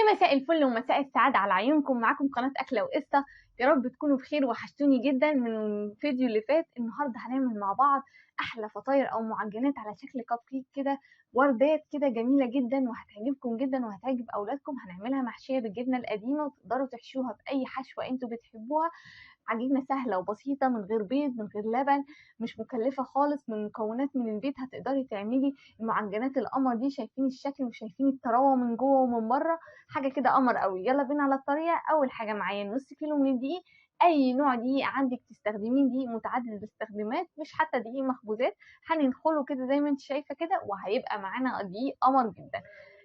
يا مساء الفل ومساء السعادة على عيونكم. معاكم قناة أكلة وقصة. يا رب تكونوا بخير، وحشتوني جدا من الفيديو اللي فات. النهاردة هنعمل مع بعض أحلى فطاير أو معجنات على شكل كب كيك كده، وردات كده جميلة جدا وهتعجبكم جدا وهتعجب أولادكم. هنعملها محشية بالجبنة القديمة وتقدروا تحشوها بأي حشوة انتوا بتحبوها. عجينة سهلة وبسيطة، من غير بيض من غير لبن، مش مكلفة خالص، من مكونات من البيت هتقدري تعملي المعجنات القمر دي. شايفين الشكل وشايفين الطراوة من جوه ومن بره، حاجة كده قمر قوي. يلا بينا على الطريقة. أول حاجة معايا نص كيلو من الدقيق، أي نوع دقيق عندك تستخدميه، دقيق متعدد الاستخدامات، مش حتى دقيق مخبوزات. هننخله كده زي ما انت شايفة كده، وهيبقى معانا دقيق قمر جدا.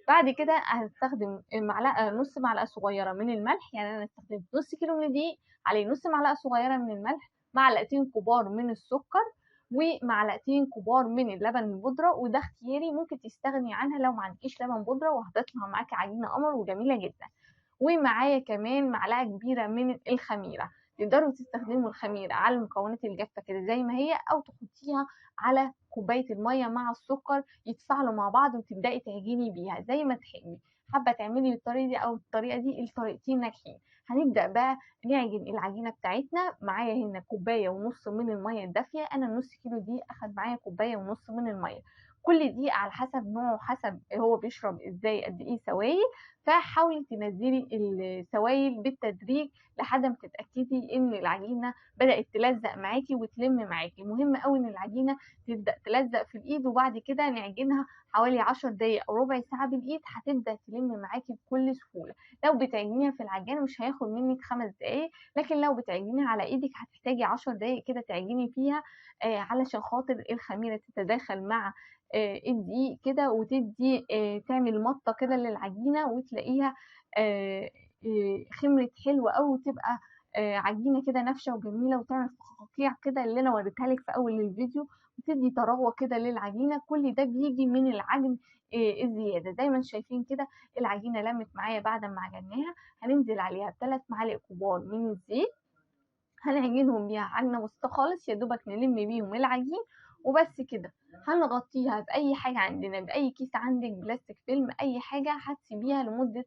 بعد كده هستخدم نص معلقة صغيرة من الملح، يعني أنا استخدمت نص كيلو من الدقيق عليه نص معلقة صغيرة من الملح، معلقتين كبار من السكر، ومعلقتين كبار من اللبن البودرة، وده اختياري ممكن تستغني عنها لو ما عندكيش لبن بودرة، وهتطلع معاكي عجينة قمر وجميلة جدا. ومعايا كمان معلقة كبيرة من الخميرة، تقدروا تستخدموا الخميرة على المكونات الجافة كده زي ما هي، أو تحطيها على كوباية المية مع السكر يتفاعلوا مع بعض وتبدأي تعجني بيها زي ما تحبي. حابة تعملي بالطريقة دي أو الطريقة دي، الطريقتين ناجحين. هنبدأ بقى نعجن العجينة بتاعتنا. معايا هنا كوباية ونص من المية الدافية، أنا النص كيلو دي أخد معايا كوباية ونص من المية. كل دي على حسب نوعه، حسب هو بيشرب ازاي، قد ايه سوائل، فحاولي تنزلي السوائل بالتدريج لحد ما تتاكدي ان العجينة بدات تلزق معاكي وتلم معاكي. مهم قوي ان العجينة تبدا تلزق في الايد، وبعد كده نعجنها حوالي 10 دقايق او ربع ساعة بالايد، هتبدا تلم معاكي بكل سهولة. لو بتعجنيها في العجان مش هياخد منك 5 دقايق، لكن لو بتعجنيها على ايدك هتحتاجي 10 دقايق كده تعجني فيها، علشان خاطر الخميره تتداخل مع الدقيق كده وتدي تعمل مطه كده للعجينه، وتلاقيها خمرت حلوة قوي، وتبقى عجينه كده نافشه وجميلة، وتعمل فقاقيع كده اللي انا وريتها لك في اول الفيديو، وتدي طراوه كده للعجينه. كل ده بيجي من العجن الزيادة. زي ما انتم شايفين كده العجينة لمت معايا بعد ما عجناها. هننزل عليها ب3 معالق كبار من الزيت، هنعجنهم بيها عجنه بسيطة خالص، يا دوبك نلم بيهم العجين وبس كده. هنغطيها باي حاجة عندنا، باي كيس عندك، بلاستيك فيلم، اي حاجة. هتسيبيها لمدة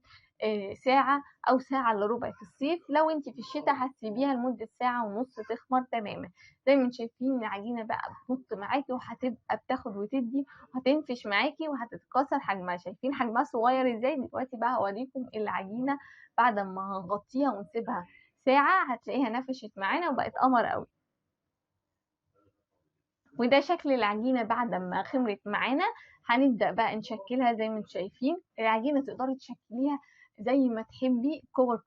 ساعة او ساعة الا ربع في الصيف، لو انت في الشتاء هتسيبيها لمدة ساعة ونص تخمر تماما. زي ما انتم شايفين العجينة بقى بتنط معاكي، وهتبقى بتاخد وتدي، وهتنفش معاكي، وهتتكسر حجمها. شايفين حجمها صغير ازاي؟ دلوقتي بقى هوريكم العجينة بعد ما هنغطيها ونسيبها ساعة، هتلاقيها نفشت معانا وبقت قمر قوي. وده شكل العجينة بعد ما خمرت معانا. هنبدأ بقى نشكلها زي ما انتم شايفين. العجينة تقدري تشكليها زي ما تحبي، كور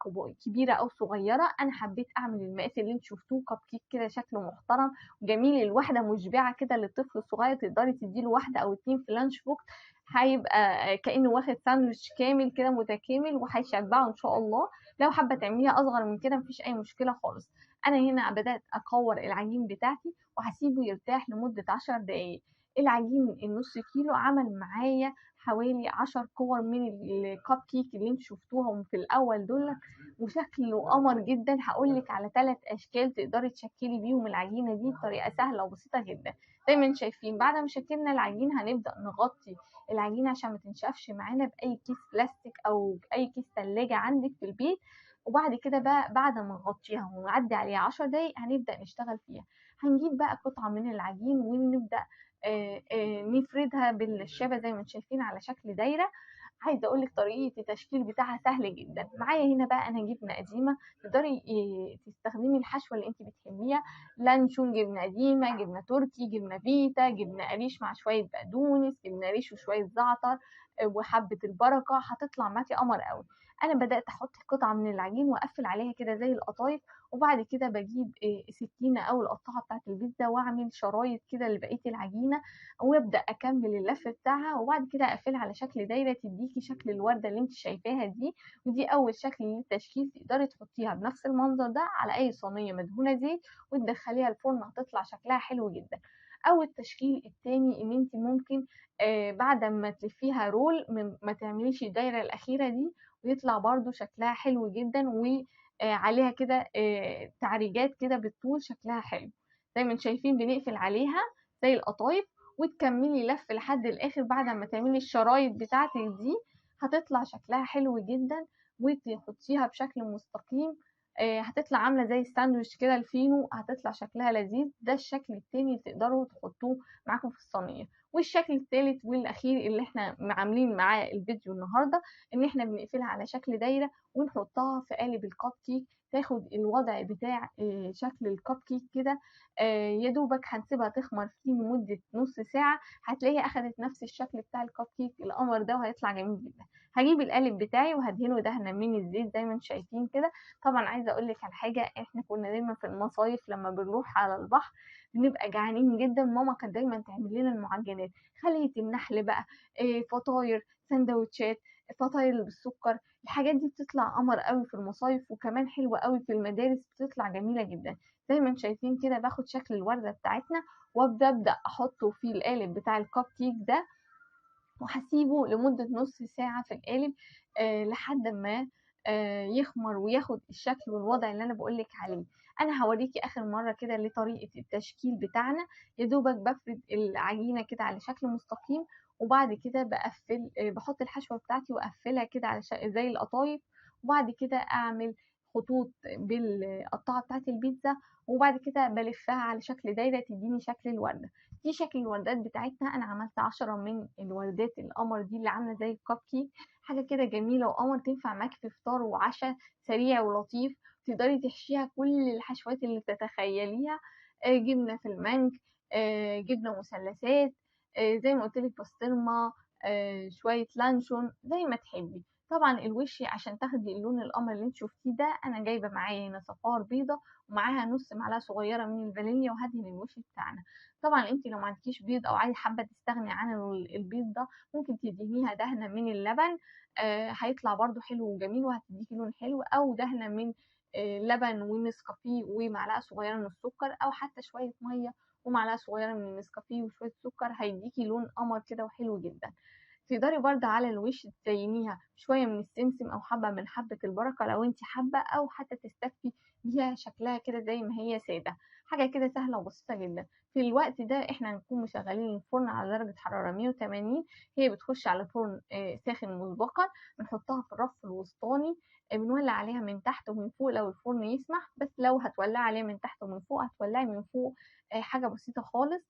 كبيرة أو صغيرة. أنا حبيت أعمل المقاس اللي انتم شفتوه، كب كيك كده شكله محترم وجميل، الواحدة مشبعة كده للطفل الصغير، تقدري تديله واحدة أو 2 في lunch box، هيبقى كأنه واخد ساندوتش كامل كده متكامل، وهيشبعه إن شاء الله. لو حابة تعمليها أصغر من كده مفيش أي مشكلة خالص. أنا هنا بدأت أكور العجين بتاعتي وهسيبه يرتاح لمدة 10 دقايق. العجين النص كيلو عمل معايا حوالي 10 كور من الكب كيك اللي انتوا شفتوهم في الاول دول، وشكله قمر جدا. هقولك على 3 اشكال تقدري تشكلي بيهم العجينة دي بطريقة سهلة وبسيطة جدا. زي ما انتم شايفين بعد ما شكلنا العجين هنبدا نغطي العجينة عشان ما تنشفش معانا باي كيس بلاستيك او اي كيس ثلاجه عندك في البيت. وبعد كده بقى بعد ما نغطيها ونعدي عليها 10 دقايق هنبدا نشتغل فيها. هنجيب بقى قطعه من العجين ونبدا نفردها بالشبه زي ما انتم شايفين على شكل دايرة. عايزه اقول لك طريقه التشكيل بتاعها سهل جدا. معايا هنا بقى انا جبنه قديمة، تقدري تستخدمي الحشوه اللي انت بتحبيها، لانشون، جبنه قديمة، جبنه تركي، جبنه فيتا، جبنه قريش مع شوية بقدونس، جبنه قريش وشوية زعتر وحبه البركة، هتطلع معاكي قمر قوي. انا بدات احط قطعه من العجين واقفل عليها كده زي القطايف، وبعد كده بجيب سكينة او القطاعه بتاعه البيتزا واعمل شرايط كده لبقية العجينة، وابدا اكمل اللف بتاعها، وبعد كده اقفلها على شكل دايرة تديكي شكل الورده اللي انت شايفاها دي. ودي اول شكل للتشكيل. تقدري تحطيها بنفس المنظر ده على اي صينية مدهونه زيت وتدخليها الفرن، هتطلع شكلها حلو جدا. او التشكيل التاني ان انت ممكن بعد ما تلفيها رول ما تعمليش الدايرة الاخيرة دي، ويطلع برضو شكلها حلو جدا، وعليها كده تعريجات كده بالطول شكلها حلو. زي ما انتم شايفين بنقفل عليها زي القطايف، وتكملي لف لحد الاخر. بعد ما تعملي الشرايط بتاعتك دي هتطلع شكلها حلو جدا. وتحطيها بشكل مستقيم، هتطلع عامله زي الساندوتش كده الفينو، هتطلع شكلها لذيذ. ده الشكل التاني اللي تقدروا تحطوه معاكم في الصينية. والشكل التالت والاخير اللي احنا عاملين معاه الفيديو النهارده، ان احنا بنقفلها على شكل دايرة ونحطها في قالب الكب كيك، تاخد الوضع بتاع شكل الكب كيك كده. يا دوبك هنسيبها تخمر فيه لمدة نص ساعة، هتلاقيها اخدت نفس الشكل بتاع الكب كيك القمر ده، وهيطلع جميل جدا. هجيب القالب بتاعي وهدهنه دهنه من الزيت زي ما انتم شايفين كده. طبعا عايزه اقول لك على حاجة، احنا كنا دايما في المصايف لما بنروح على البحر بنبقى جعانين جدا، ماما كانت دايما تعمل لنا المعجنات، خليه النحل بقى، فطاير، سندوتشات، فطاير بالسكر، الحاجات دي بتطلع قمر قوي في المصايف، وكمان حلوة قوي في المدارس، بتطلع جميلة جدا. زي ما انتم شايفين كده باخد شكل الورده بتاعتنا وابدا احطه في القالب بتاع الكب كيك ده، وهسيبه لمدة نص ساعة في القالب لحد ما يخمر وياخد الشكل والوضع اللي انا بقولك عليه. انا هوريكي اخر مرة كده لطريقه التشكيل بتاعنا. يا دوبك بفرد العجينة كده على شكل مستقيم، وبعد كده بقفل، بحط الحشوه بتاعتي واقفلها كده على زي القطايف، وبعد كده اعمل خطوط بالقطاعه بتاعت البيتزا، وبعد كده بلفها على شكل دايرة تديني شكل الورده. دي شكل الوردات بتاعتنا. انا عملت 10 من الوردات القمر دي اللي عامله زي الكب كيك، حاجة كده جميلة وقمر، تنفع معاكي في فطار وعشاء سريع ولطيف. تقدري تحشيها كل الحشوات اللي تتخيليها، جبنه في المانج، جبنه مثلثات، زي ما قلت لك بسطرمه، شوية لانشون، زي ما تحبي. طبعا الوش عشان تاخدي اللون القمر اللي انت شفتيه ده، انا جايبه معايا هنا صفار بيضة ومعاها نص معلقه صغيرة من الفانيليا، وهدهن الوش بتاعنا. طبعا انت لو ما عندكيش بيض او عايزه حابة تستغني عن البيض ده، ممكن تدهنيها دهنه من اللبن، هيطلع برده حلو وجميل وهتديكي لون حلو، او دهنه من لبن ونسكافيه ومعلقة صغيرة من السكر، او حتى شوية مية ومعلقة صغيرة من النسكافيه وشوية سكر، هيديكي لون قمر كده وحلو جدا. تقدري برده على الوش تزينيها شوية من السمسم او حبه من حبه البركة لو انت حابة، او حتى تستكفي بيها شكلها كده زي ما هي ساده، حاجة كده سهلة وبسيطة جدا. في الوقت ده احنا هنكون مشغلين الفرن على درجه حرارة 180، هي بتخش على فرن ساخن مسبقا، بنحطها في الرف الوسطاني، بنولع عليها من تحت ومن فوق لو الفرن يسمح، بس لو هتولعي عليها من تحت ومن فوق هتولعي من فوق حاجة بسيطة خالص،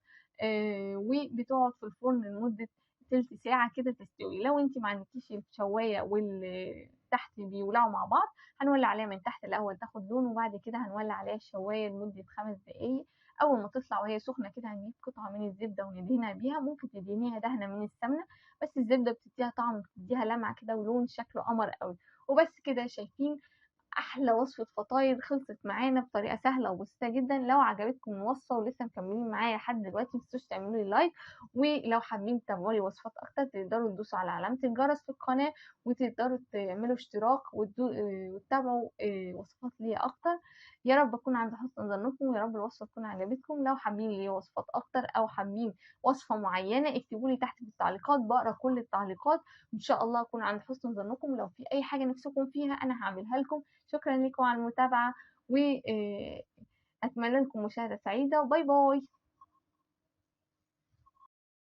وبتقعد في الفرن لمدة تلت ساعة كده تستوي. لو انت ما عندكيش الشواية والتحت بيولعوا مع بعض، هنولع عليها من تحت الاول تاخد لون، وبعد كده هنولع عليها الشواية لمدة 5 دقايق. اول ما تطلع وهي سخنة كده هنجيب قطعة من الزبدة وندهنها بيها، ممكن تدهنيها دهنة من السمنة، بس الزبدة بتديها طعم، بتديها لمعة كده ولون شكله قمر قوي. وبس كده شايفين احلى وصفه فطاير خلصت معانا بطريقة سهلة وبسيطة جدا. لو عجبتكم الوصفة ولسه مكملين معايا لحد دلوقتي، متنسوش تعملوا لي like، ولو حابين تتابعوا لي وصفات اكتر تقدروا تدوسوا على علامة الجرس في القناة، وتقدروا تعملوا اشتراك وتتابعوا وصفات ليا اكتر. يا رب اكون عند حسن ظنكم، ويا رب الوصفة تكون عجبتكم. لو حابين لي وصفات اكتر او حابين وصفه معينة اكتبوا لي تحت في التعليقات، بقرا كل التعليقات، ان شاء الله اكون عند حسن ظنكم. لو في اي حاجة نفسكم فيها انا هعملها لكم. شكرا لكم على المتابعة، وأتمنى لكم مشاهدة سعيدة، و bye bye.